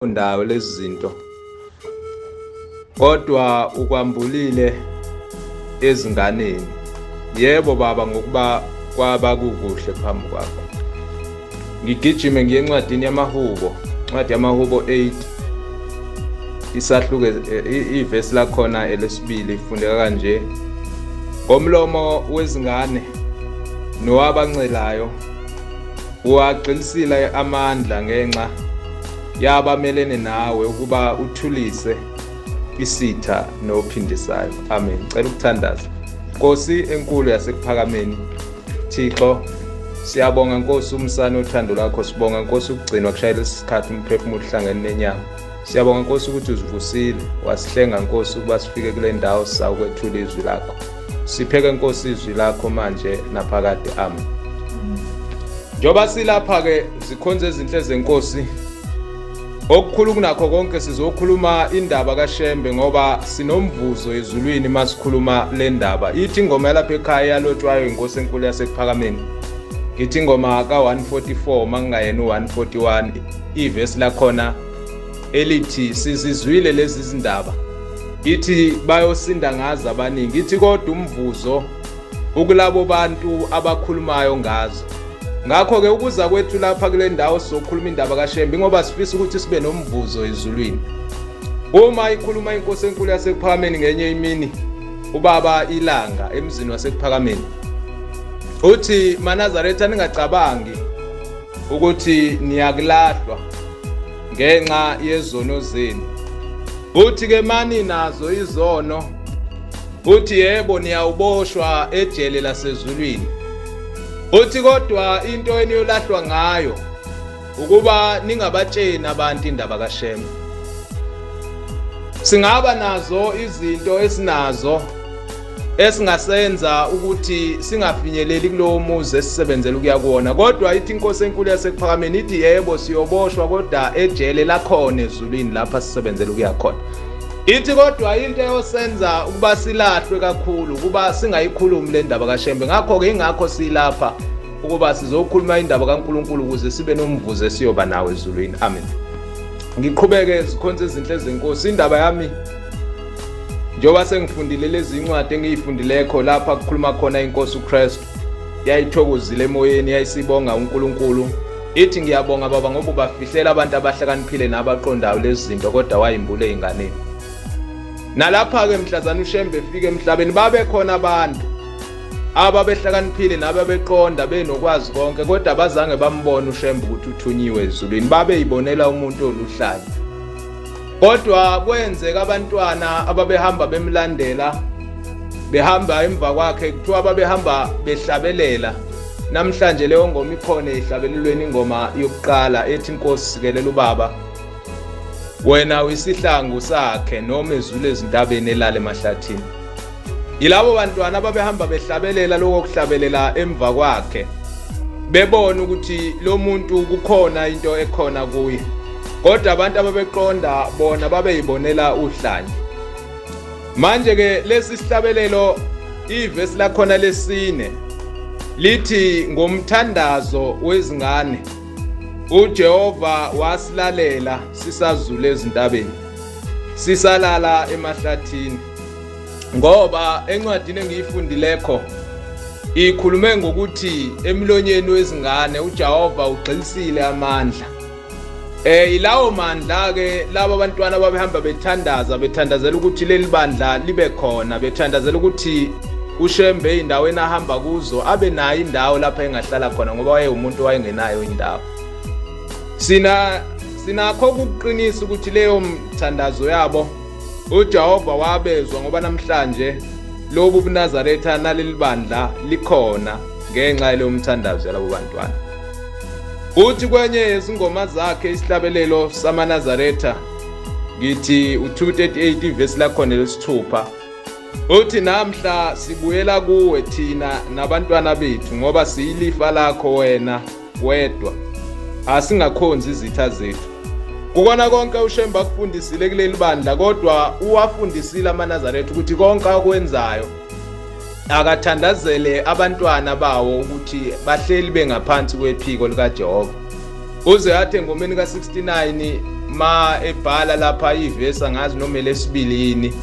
Ndawo lezi zinto, kodwa ukwambulile ezinganeni. Yebo baba, ngokuba kwaba kukuhle phambi kwakho. Ngigijime ngiye encwadini yamaHubo, incwadi yamaHubo 8, isahluke, ivesi lakhona elesibili ifundeka kanje: ngomlomo wezingane nowabancelayo uwagxilisile amandla ngenxa yabamelene nawe, ukuba uthulise isitha nophindisayo. Amen. Cela ukuthandaza. Nkosi enkulu yasekuphakameni, Thixo, siyabonga Nkosi umsana othando lakho. Sibonga Nkosi ukugcinwa kushayela isikhathi, umphefumulo uhlangene nenyama. Siyabonga Nkosi ukuthi uzivusile, wasihlenga Nkosi ukuba sifike kule ndawo sawukwethula izwi lakho. Sipheke Nkosi izwi lakho manje naphakade. Amen. Njoba silapha ke, zikhonze ezinhle zenkosi, okukhulu kunakho konke sizokhuluma indaba kaShembe, ngoba sinomvuzo ezulwini masikhuluma le ndaba. Ithi ingoma yalapha ekhaya yalotshwayo inkosi enkulu yasekuphakameni, ngithi ingoma ka-144, mangingayena u-141, ivesi lakhona elithi sizizwile lezi zindaba, ithi bayosinda ngazo abaningi, ithi kodwa umvuzo ukulabo bantu abakhulumayo ngazo. Ngakho-ke ukuza kwethu lapha kule ndawo sizokhuluma indaba kaShembe, ngoba sifisa ukuthi sibe nomvuzo ezulwini. Uma ikhuluma inkosi enkulu yasekuphakameni ngenye imini, ubaba ilanga emzini wasekuphakameni, uthi maNazaretha, ningacabangi ukuthi niyakulahlwa ngenxa yezono zenu. Uthi ke mani nazo izono, uthi yebo niyawuboshwa ejele lasezulwini. Uthi kodwa into eniyolahlwa ngayo ukuba ningabatsheni abantu indaba kaShembe. Singaba nazo izinto esinazo esingasenza ukuthi singafinyeleli kulowo muzi esisebenzela ukuya kuwona, kodwa ithi inkosi enkulu yasekuphakameni, ithi yebo siyoboshwa, kodwa ejele lakhona ezulwini lapha sisebenzela ukuya khona. Ithi kodwa into eyosenza ukuba silahlwe kakhulu ukuba singayikhulumi le ndaba kaShembe. Ngakho-ke ingakho silapha ukuba sizokhuluma indaba kaNkulunkulu ukuze sibe nomvuzo esiyoba nawo ezulwini. Amen. Ngiqhubeke, zikhonze ezinhle zenkosi, indaba yami njengoba sengifundile lezi incwadi engiyifundilekho lapha kukhuluma khona inkosi uKristu, yayithokozile emoyeni, yayisibonga uNkulunkulu, ithi ngiyabonga baba ngoba ubafihlela abantu abahlakaniphile nabaqondayo lezi zinto, kodwa wayimbule ey'nganeni. Nalapha-ke mhlazane uShembe efika emhlabeni, babe khona abantu ababehlakaniphile nababeqonda benokwazi konke, kodwa abazange bambone uShembe ukuthi uthunyiwe ezulwini, babeyibonela umuntu oluhlanya. Kodwa kwenzeka abantwana ababehamba bemlandela, behamba emva kwakhe, kuthiwa babehamba behlabelela. Namhlanje leyo ngoma ikhona ehlabelelweni, ingoma yokuqala ethi Inkosi sikelela ubaba, wena uyisihlangu sakhe noma ezule ezintabeni elale emahlathini. Yilabo bantwana ababehamba behlabelela lokho kuhlabelela emva kwakhe, bebona ukuthi lo muntu kukhona into ekhona kuye, kodwa abantu ababeqonda bona babeyibonela uhlanya. Manje ke lesi sihlabelelo, ivesi lakhona lesine lithi ngomthandazo wezingane uJehova wasilalela sisazula ezintabeni, sisalala emahlathini. Ngoba encwadini engiyifundilekho ikhulume ngokuthi emlonyeni wezingane uJehova ugxilisile amandla. Ilawo mandla ke laba abantwana babehamba bethandaza, bethandazela ukuthi leli bandla libe khona, bethandazela ukuthi uShembe endaweni ahamba kuzo abe nayo indawo lapha engahlala khona, ngoba wayewumuntu owayengenayo indawo. Sina sinakho ukuqinisa ukuthi leyo mthandazo yabo uJehova wabezwa, ngoba namhlanje lobu buNazaretha naleli bandla likhona ngenxa yaleyo mthandazo yalabo bantwana. Uthi kwenye yezingoma zakhe, isihlabelelo samaNazaretha, ngithi u-238, ivesi lakhona lesithupha, uthi namhla sibuyela kuwe thina nabantwana bethu, ngoba siyilifa lakho wena wedwa, asingakhonzi izitha zethu. Kukona konke uShembe akufundisile kuleli bandla, kodwa uwafundisile amaNazaretha ukuthi konke akwenzayo akathandazele abantwana bawo ukuthi bahleli bengaphansi kwephiko likaJehova. Uze athi engomeni ka-69 Ma ebhala lapha ivesi, angazi noma elesibili yini,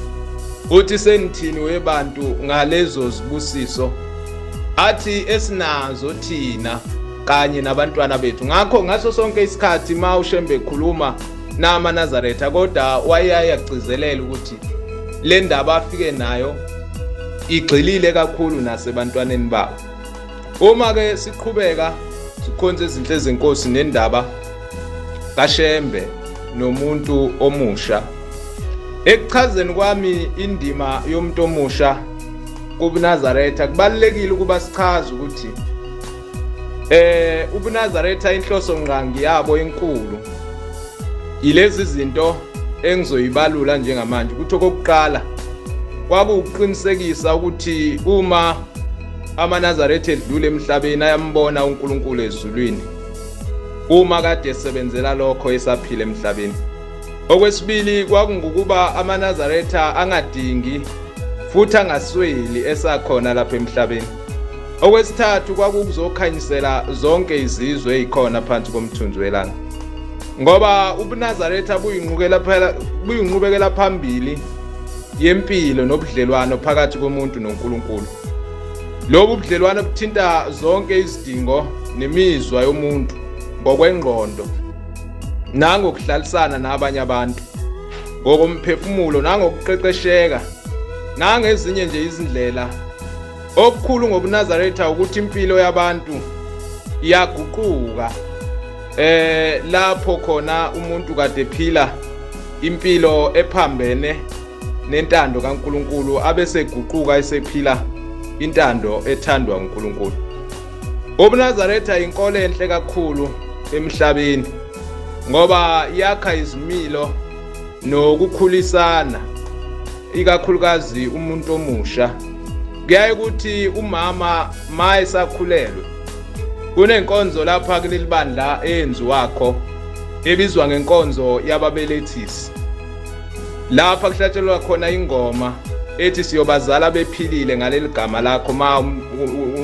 uthi senithini webantu ngalezo zibusiso athi esinazo thina kanye nabantwana bethu. Ngakho ngaso sonke isikhathi ma uShembe ekhuluma namaNazaretha, kodwa wayeyagcizelela ukuthi le ndaba afike nayo igxilile kakhulu nasebantwaneni babo. Uma ke siqhubeka sikhonze izinhle zenkosi nendaba kaShembe nomuntu omusha, ekuchazeni kwami indima yomuntu omusha kubuNazaretha, kubalulekile ukuba sichaze ukuthi ubuNazaretha inhloso ngqangi yabo enkulu ilezi zinto engizoyibalula njengamanje. Ukuthi okokuqala kwakuwukuqinisekisa ukuthi uma amaNazaretha edlule emhlabeni ayambona uNkulunkulu ezulwini uma kade esebenzela lokho esaphila emhlabeni. Okwesibili kwakungukuba amaNazaretha angadingi futhi angasweli esakhona lapha emhlabeni. Okwesithathu kwakukuzokhanyisela zonke izizwe ezikhona phansi komthunzi welanga, ngoba ubuNazaretha buyinqukela phela buyinqubekela phambili yempilo nobudlelwano phakathi komuntu noNkulunkulu. Lobu budlelwano buthinta zonke izidingo nemizwa yomuntu ngokwengqondo nangokuhlalisana nabanye abantu, ngokomphefumulo nangokuqeqesheka nangezinye nje izindlela. Okukhulu ngobuNazaretha ukuthi impilo yabantu iyaguquka lapho khona umuntu kade ephila impilo ephambene nentando kaNkuluNkulu abese eguquka esephila intando ethandwa uNkulunkulu. UbuNazaretha inkolo enhle kakhulu emhlabeni ngoba yakha izimilo nokukhulisana, ikakhulukazi umuntu omusha. Kuyaye ukuthi umama ma esakhulelwe kunenkonzo lapha kuleli bandla eyenziwakho ebizwa ngenkonzo yababelethisi, lapha kuhlatshelwa khona ingoma ethi siyobazala bephilile ngaleli gama lakho. Ma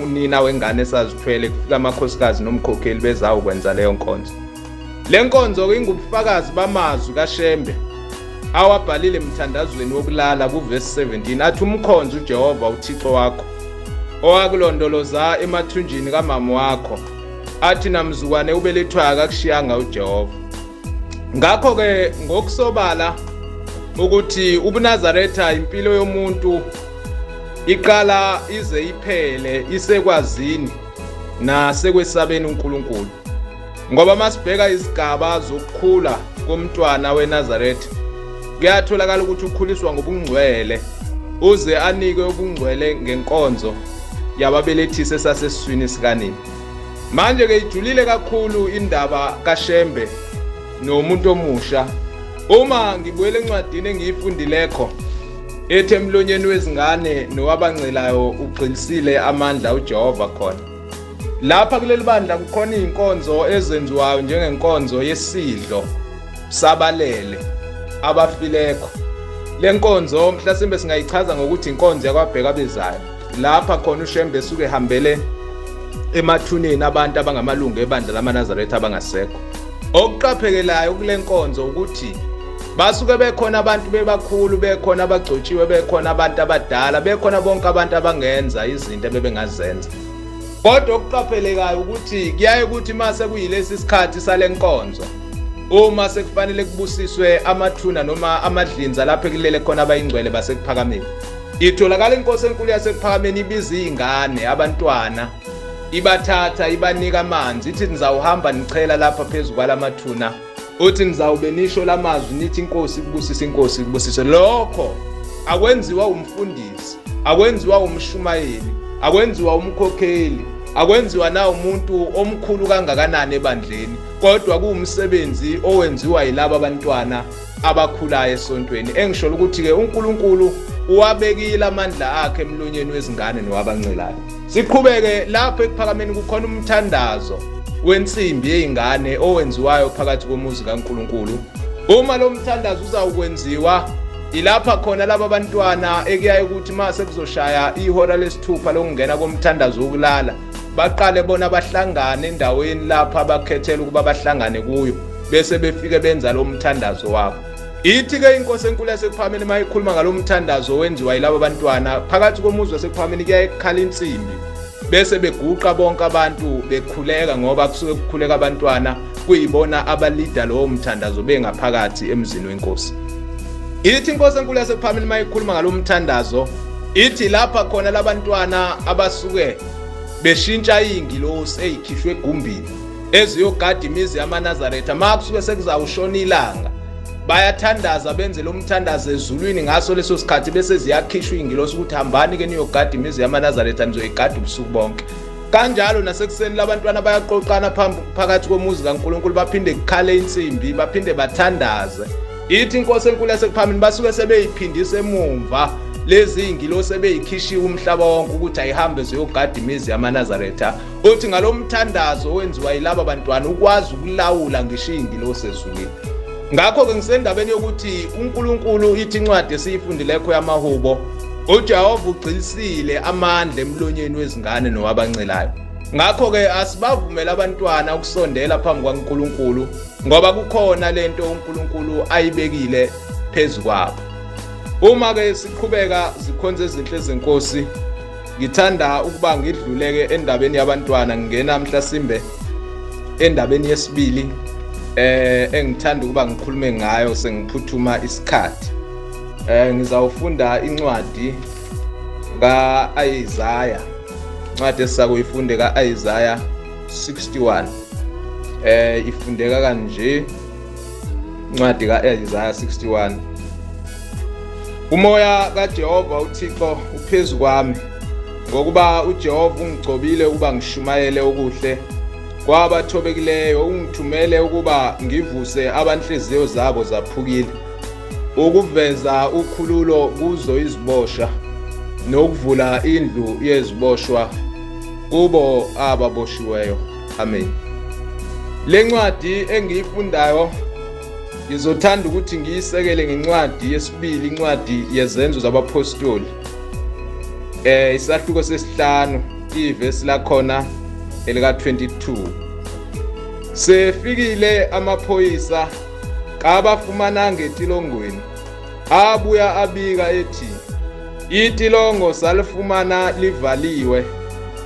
unina wengane esazithwele, kufika amakhosikazi nomkhokheli bezawukwenza leyo nkonzo. Le nkonzo ingubufakazi bamazwi kaShembe awabhalile emthandazweni wokulala kuvesi 17 athi umkhonze uJehova uThixo wakho owakulondoloza emathunjini kamama wakho, athi namzukwane ubelethwayo akakushiyanga uJehova. Ngakho-ke ngokusobala ukuthi ubuNazaretha impilo yomuntu iqala ize iphele isekwazini nasekwesabeni uNkulunkulu, ngoba masibheka izigaba zokukhula komntwana weNazaretha kuyatholakala ukuthi ukhuliswa ngobungcwele uze anikwe ubungcwele ngenkonzo yababelethisi esasesiswini sikanini. Manje ke ijulile kakhulu indaba kaShembe nomuntu omusha. Uma ngibuyela encwadini engiyifundilekho ethi emlonyeni wezingane nowabancelayo ugxilisile amandla uJehova khona. Lapha kuleli bandla kukhona izinkonzo ezenziwayo njengenkonzo yesidlo sabalele abafilekho. Le nkonzo mhlasimbe singayichaza ngokuthi inkonzo yakwabheka bezayo. Lapha khona uShembe esuke ehambele emathuneni abantu abangamalungu ebandla lamaNazaretha abangasekho. Okuqaphekelayo kule nkonzo ukuthi basuke bekhona abantu bebakhulu, bekhona abagcotshiwe, bekhona abantu abadala, bekhona bonke abantu abangenza izinto ebebengazenza. Kodwa okuqaphelekayo ukuthi kuyaye ukuthi uma sekuyilesi sikhathi sale nkonzo, uma sekufanele kubusiswe amathuna noma amadlinza lapho ekulele khona abayingcwele basekuphakameni, itholakala inkosi enkulu yasekuphakameni ibiza iy'ngane, abantwana, ibathatha ibanika amanzi, ithi nizawuhamba nichela lapha phezu kwalamathuna, uthi nizawube nisho lamazwi nithi inkosi ikubusise, inkosi ikubusise. Lokho akwenziwa umfundisi, akwenziwa umshumayeli, akwenziwa umkhokheli, akwenziwa na umuntu omkhulu kangakanani ebandleni, kodwa kuwumsebenzi owenziwa yilaba bantwana abakhulayo esontweni. Engisho ukuthi-ke uNkulunkulu uwabekile amandla akhe emlonyeni wezingane nowabancelayo. Siqhubeke lapho ekuphakameni kukhona umthandazo wensimbi yey'ngane owenziwayo phakathi komuzi kaNkulunkulu. Uma lo mthandazo uzawukwenziwa ilapha khona laba bantwana ekuyaye ukuthi uma sekuzoshaya ihora lesithupha lokungena komthandazo wokulala, baqale bona bahlangane endaweni lapha abakhethela ukuba bahlangane kuyo. Bese befike benza lo mthandazo wabo. Ithi-ke inkosi enkulu yasekuphakameni uma ikhuluma ngalo mthandazo owenziwa yilabo bantwana phakathi komuzi wasekuphakameni, kuyaye kukhala insimbi bese beguqa bonke abantu bekhuleka, ngoba kusuke kukhuleka abantwana, kuyibona abalida lowo mthandazo bengaphakathi emzini wenkosi. Ithi inkosi enkulu yasekuphakameni uma ikhuluma ngalo mthandazo, ithi lapha khona labantwana abasuke beshintsha iy'ngilosi ey'khishwe egumbini eziyogada imizi yamaNazaretha, ma kusuke sekuzawushona ilanga, bayathandaza benze lo mthandazo ezulwini ngaso leso sikhathi, bese ziyakhishwa iy'ngilosi ukuthi hambani ke niyogada imizi yamaNazaretha, nizoyigada ubusuku bonke. Kanjalo nasekuseni labantwana bayaqoqana phakathi komuzi kaNkulunkulu, baphinde kukhale insimbi, baphinde bathandaze. Ithi inkosi enkulu yasekuphamini basuke sebeyiphindisa emumva lezi iy'ngilosi ebeyikhishiwe umhlaba wonke ukuthi ayihambe ziyogada imizi yamaNazaretha. Uthi ngalo mthandazo owenziwa yilaba bantwana ukwazi ukulawula ngisho iy'ngilosi ezulwini. Ngakho-ke ngisendabeni yokuthi uNkulunkulu, ithi incwadi esiyifundilekho yamahubo, uJehova ugcilisile amandla emlonyeni wezingane nowabancelayo. Ngakho-ke asibavumele abantwana ukusondela phambi kwaNkulunkulu, ngoba kukhona lento uNkulunkulu ayibekile phezu kwabo. Uma-ke siqhubeka zikhonze ezinhle zenkosi, ngithanda ukuba ngidluleke endabeni yabantwana, ngingena mhlasimbe endabeni yesibili engithanda ukuba ngikhulume ngayo sengiphuthuma isikhathi. Ngizawufunda incwadi ka-Isaya, incwadi esisakuyifunde ka-Isaya 61. Ifundeka kanje incwadi ka-Isaya 61. Umoya kaJehova uThixo uphezu kwami, ngokuba uJehova ungigcobile ukuba ngishumayele okuhle kwabathobekileyo, ungithumele ukuba ngivuse abanhliziyo zabo zaphukile, ukuveza ukhululo kuzo iziboshwa, nokuvula indlu yeziboshwa kubo ababoshiweyo. Amen. Le ncwadi engiyifundayo ngizothanda ukuthi ngiyisekele ngencwadi yesibili, incwadi yezenzo zabaphostoli, isahluko sesihlanu, ivesi lakhona elika 22. Sefikile amaphoyisa kabafumananga etilongweni, abuya abika ethi itilongo salifumana livaliwe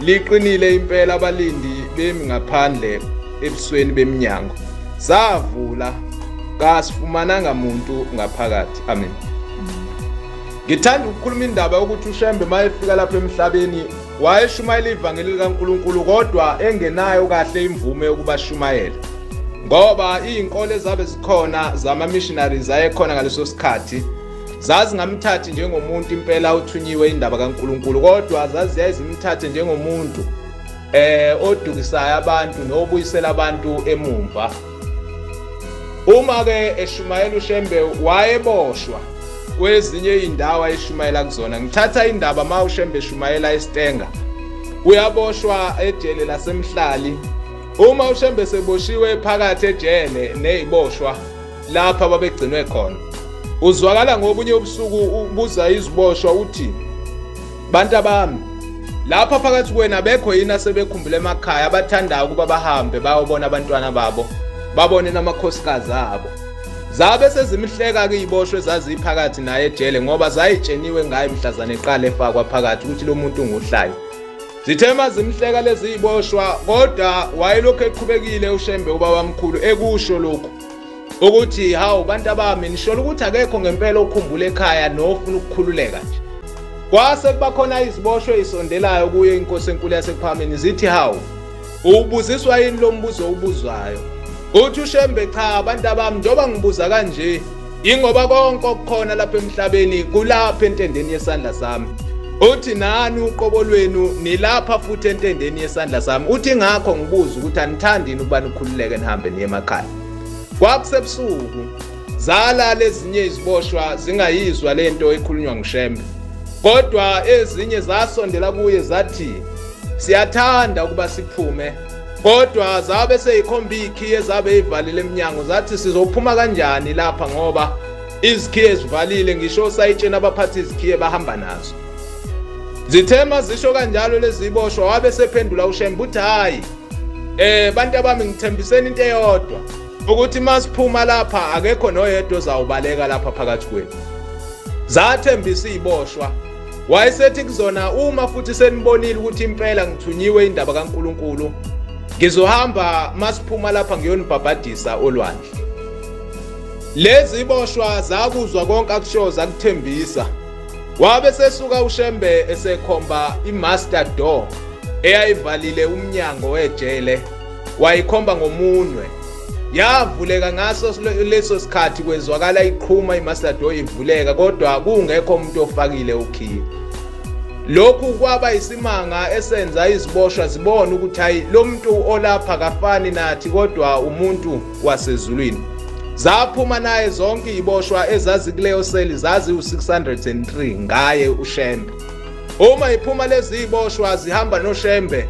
liqinile impela, abalindi bemi ngaphandle ebusweni beminyango, savula kasifumananga muntu ngaphakathi. Amen. Ngithanda ukukhuluma indaba yokuthi uShembe mayefika lapha emhlabeni wayeshumayela ivangeli likaNkulunkulu, kodwa engenayo kahle imvume yokubashumayela, ngoba iy'nkolo ezabe zikhona zama-missionaries ayekhona ngaleso sikhathi zazingamthathi njengomuntu impela uthunyiwe indaba kaNkulunkulu, kodwa zaziyaye zimthathe njengomuntu odukisayo abantu nobuyisela abantu emumva. Uma ke eshumayela uShembe wayeboshwa kwezinye izindawo ayeshumayela kuzona. Ngithatha indaba ma uShembe eshumayela eStenga, uyaboshwa ejele laseMhlali. Uma uShembe seboshiwe phakathi ejele neziboshwa lapha babegcinwe khona, uzwakala ngobunye ubusuku ubuza iziboshwa uthi, bantu abami lapha phakathi kwenu abekho yini asebekhumbule emakhaya, abathandayo ukuba bahambe bayobona abantwana babo, babone namakhosikazi abo? Zabe sezimhleka-ke iy'boshwe ezaziphakathi naye ejele, ngoba zayitsheniwe ngaye mhlazane eqala efakwa phakathi ukuthi lo muntu unguhlayo. Zithe mazimhleka lezi y'boshwa, kodwa wayelokhu eqhubekile uShembe ubabamkhulu ekusho lokhu ukuthi, hawu bantu abami, nishola ukuthi akekho ngempela okhumbula ekhaya nofuna ukukhululeka nje. Kwase kuba khona iziboshwe ey'sondelayo kuye inkosi enkulu yasekuphakameni, zithi, hawu, ubuziswa yini lo mbuzo ubuzwayo? Uthi uShembe, cha abantu abami, njengoba ngibuza kanje ingoba konke okukhona lapha emhlabeni kulapha entendeni yesandla sami. Uthi nani uqobo lwenu nilapha futhi entendeni yesandla sami. Uthi ngakho ngibuza ukuthi anithandi yini ukuba nikhululeke nihambe niye emakhaya. Kwakusebusuku, zalala ezinye iziboshwa zingayizwa lento ekhulunywa nguShembe, kodwa ezinye zasondela kuye zathi, siyathanda ukuba siphume, kodwa zabe seyikhomba ikhiye zabe ivalile eminyango, zathi sizophuma kanjani lapha ngoba izikhiye zivalile, ngisho sayitshena abaphathi izikhiye bahamba nazo. Zithe mazisho kanjalo lezi boshwa, wabe sephendula uShembe uthi, hayi bantu abami, ngithembiseni into eyodwa. Ukuthi masiphuma lapha akekho noyedwa ozawubaleka lapha phakathi kwenu. Zathembisa iziboshwa. Wayesethi kuzona uma futhi senibonile ukuthi impela ngithunyiwe indaba kaNkuluNkulu ngizohamba masiphuma lapha ngiyonibhabhadisa olwandle. Lezi boshwa zakuzwa konke akusho zakuthembisa. Wabe sesuka uShembe esekhomba imaster door eyayivalile umnyango wejele wayikhomba ngomunwe. Yavuleka ngaso leso sikhathi kwezwakala iqhuma imaster door ivuleka kodwa kungekho umuntu ofakile ukhiye. Lokhu kwaba isimanga esenza iziboshwa zibone ukuthi hayi lo muntu olapha kafani nathi kodwa umuntu wasezulwini. Zaphuma naye zonke iziboshwa ezazikuleyo seli zaziwu-603 ngaye uShembe. Uma iphuma lezi ziboshwa zihamba noShembe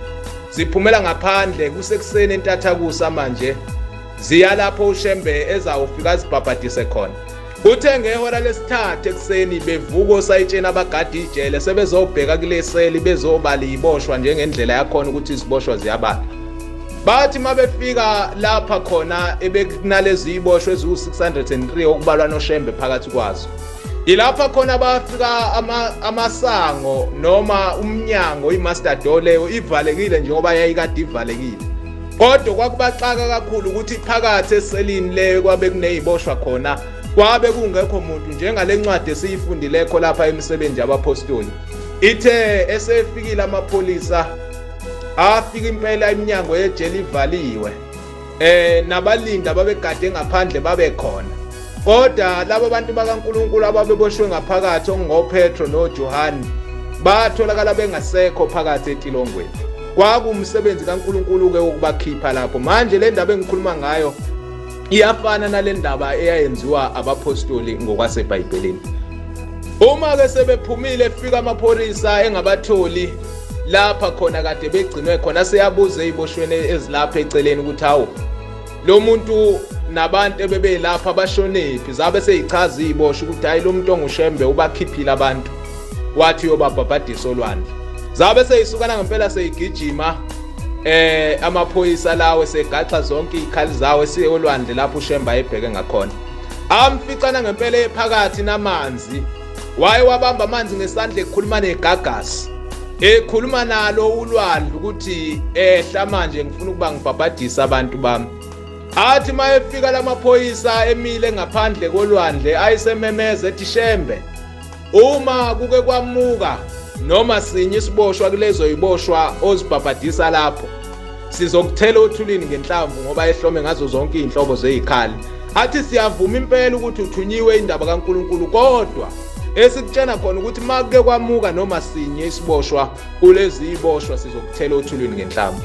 ziphumela ngaphandle kusekuseni entathakusa manje ziya lapho uShembe ezawufika azibhabhadise khona. Kuthe ngehora lesithathu ekuseni bevuka osayitsheni abagada ijele sebezobheka kule seli bezobala iziboshwa njengendlela yakhona ukuthi iziboshwa ziyabala. Bathi uma befika lapha khona ebekunalezi ziboshwa eziwu-603 okubalwa noShembe phakathi kwazo. Ilapha khona bafika amasango noma umnyango i-master door leyo ivalekile njengoba yayikade ivalekile. Kodwa kwakubaxaka kakhulu ukuthi phakathi eselini leyo kwabe kuneziboshwa khona kwabe kungekho muntu njengale ncwadi esiyifundilekho lapha emisebenzi yabaphostoli. Ithe esefikile amapholisa afika impela iminyango yejele ivaliwe. Nabalindi ababegade ngaphandle babe khona. Kodwa laba bantu bakaNkuluNkulu ababeboshwe ngaphakathi okungoPetro noJohane batholakala bengasekho phakathi etilongweni. Kwakuwumsebenzi kaNkuluNkulu-ke wokubakhipha lapho. Manje le ndaba engikhuluma ngayo iyafana nale ndaba eyayenziwa abaphostoli ngokwaseBhayibhelini. Uma-ke sebephumile fika amapholisa engabatholi lapha khona kade begcinwe khona seyabuza eziboshweni ezilapha eceleni ukuthi hawu lo muntu nabantu ebebelapha bashonephi zabe seyichaza iziboshwa ukuthi hayi lo muntu onguShembe ubakhiphile abantu wathi uyobabhabhadisa olwandle. Zabe seyisukana ngempela seyigijima amaphoyisa lawo segaxa zonke izikhali zawo esiye olwandle lapho uShembe ayebheke ngakhona. Amficana ngempela ephakathi namanzi. Waye wabamba amanzi ngesandla ekhuluma negagasi. Ekhuluma nalo ulwandle ukuthi ehla manje ngifuna ukuba ngibhabhadise abantu bami. Athi mayefika lamaphoyisa emile ngaphandle kolwandle ayisememeza ethi Shembe uma kuke kwamuka noma sinye isiboshwa kulezo iboshwa ozibhabhadisa lapho sizokuthela othulini ngenhlamvu ngoba ehlome ngazo zonke izinhlobo zezikhali. Athi siyavuma impela ukuthi uthunyiwe indaba kaNkuluNkulu kodwa esikutshena khona ukuthi makuke kwamuka noma sinye isiboshwa kulezi iboshwa sizokuthela othulini ngenhlamvu.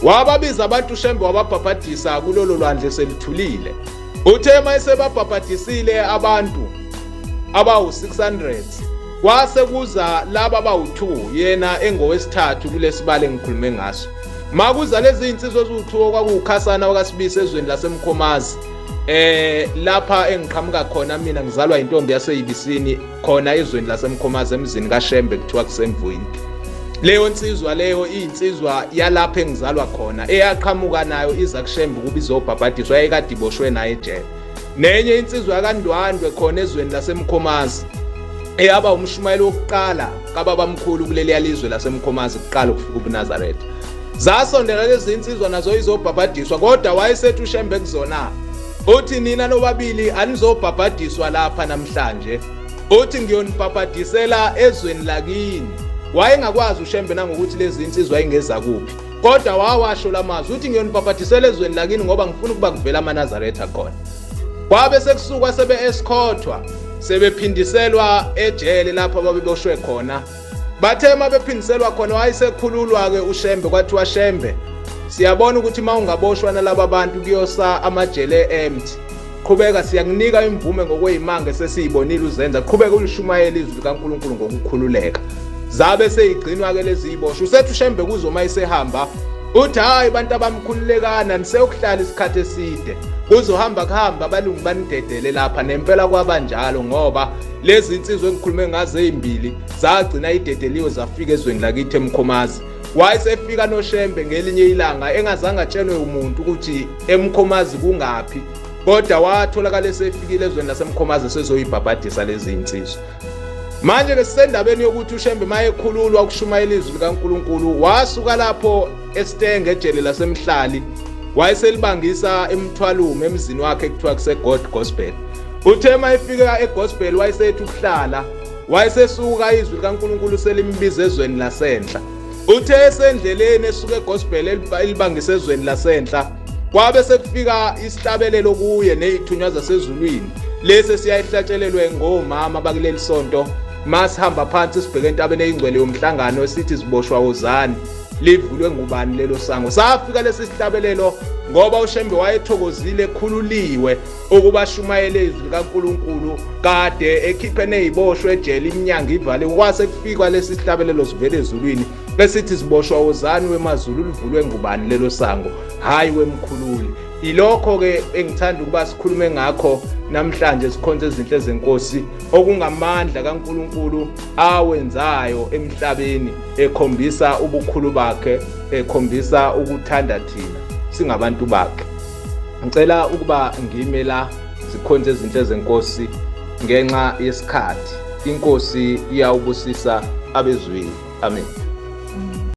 Wababiza abantu uShembe wababhabhadisa kulolo lwandle selithulile. Uthe uma esebabhabhadisile abantu abawu-600 kwase kuza laba abawu-2 yena engowesithathu kulesibalo engikhulume ngaso. Makuza lezi insizwa eziwu-2 okwakuwukhasana wakasibisi ezweni laseMkhomazi lapha engiqhamuka khona mina ngizalwa intombi yaseyibisini khona ezweni laseMkhomazi emzini kaShembe kuthiwa kusemvuyini. Leyo nsizwa leyo iyinsizwa yalapha engizalwa khona eyaqhamuka nayo iza kuShembe ukuba izobhabhadiswa yayikade iboshwe naye ejele. Nenye insizwa yakaNdwandwe khona ezweni laseMkhomazi eyaba umshumayeli wokuqala kababamkhulu kuleliya lizwe laseMkhomazi kuqala ukufika ubuNazaretha. Zasondela lezi insizwa nazo izobhabhadiswa kodwa wayesethi uShembe kuzona uthi nina nobabili anizobhabhadiswa lapha namhlanje. Uthi ngiyonibhabhadisela ezweni lakini. Wayengakwazi uShembe nangokuthi lezi insizwa ingeza kuphi. Kodwa wawasho lamazwi uthi ngiyonibhabhadisela ezweni lakini ngoba ngifuna ukuba kuvela amaNazaretha khona. Kwabe sekusukwa sebe esikhothwa sebephindiselwa ejele lapho ababeboshwe khona. Bathe uma bephindiselwa khona wayesekhululwa-ke uShembe kwathiwa Shembe siyabona ukuthi uma ungaboshwa nalaba bantu kuyosa amajele empty. Qhubeka siyakunika imvume ngokweyimanga esesiyibonile uzenza qhubeka ulishumayela izwi likaNkuluNkulu ngokukhululeka. Zabe seyigcinwa-ke lezi ziboshwa. Usethi uShembe kuzo uma esehamba uthi hayi bantu abamkhululekana niseyokuhlala isikhathi eside kuzohamba kuhamba abalungu banidedele lapha. Nempela kwabanjalo ngoba lezi insizwa engikhulume ngazo ezimbili zagcina idedeliwe zafika ezweni lakithi eMkhomazi. Wayesefika noShembe ngelinye ilanga engazange atshelwe umuntu ukuthi eMkhomazi kungaphi, kodwa watholakala esefikile ezweni laseMkhomazi esezoyibhabhadisa lezi insizwa. Manje ke sisendabeni yokuthi uShembe mayekhululwa ukushumayela izwi likaNkuluNkulu, wasuka lapho esitenge ejele laseMhlali, wayeselibangisa eMthwalume emzini wakhe kuthiwa kuse-God Gospel. Uthe uma efika eGospel wayesethi ukuhlala, wayesesuka izwi likaNkuluNkulu selimbiza ezweni lasenhla. Uthe esendleleni esuka eGospel elibangisa ezweni lasenhla, kwabe sekufika isihlabelelo kuye nezithunywa zasezulwini, lesi esiyayihlatshelelwe ngomama bakuleli sonto masihamba phansi sibheke entabeni eyingcwele yomhlangano esithi ziboshwa wozani, livulwe ngubani lelo sango. Safika lesi sihlabelelo ngoba uShembe wayethokozile ekhululiwe ukuba ashumayele izwi likaNkuluNkulu, kade ekhiphe neziboshwe ejele iminyango ivaliwe. Kwase kufikwa lesi sihlabelelo sivele ezulwini esithi ziboshwa wozani wemazulu, livulwe ngubani lelo sango, hayi wemkhululi. Ilokho ke engithanda ukuba sikhulume ngakho namhlanje sikhonze ezinhle zenkosi, okungamandla kaNkuluNkulu awenzayo emhlabeni, ekhombisa ubukhulu bakhe, ekhombisa ukuthanda thina singabantu bakhe. Ngicela ukuba ngime la zikhonze ezinhle zenkosi ngenxa yesikhathi. Inkosi iyawubusisa abezwile. Amen.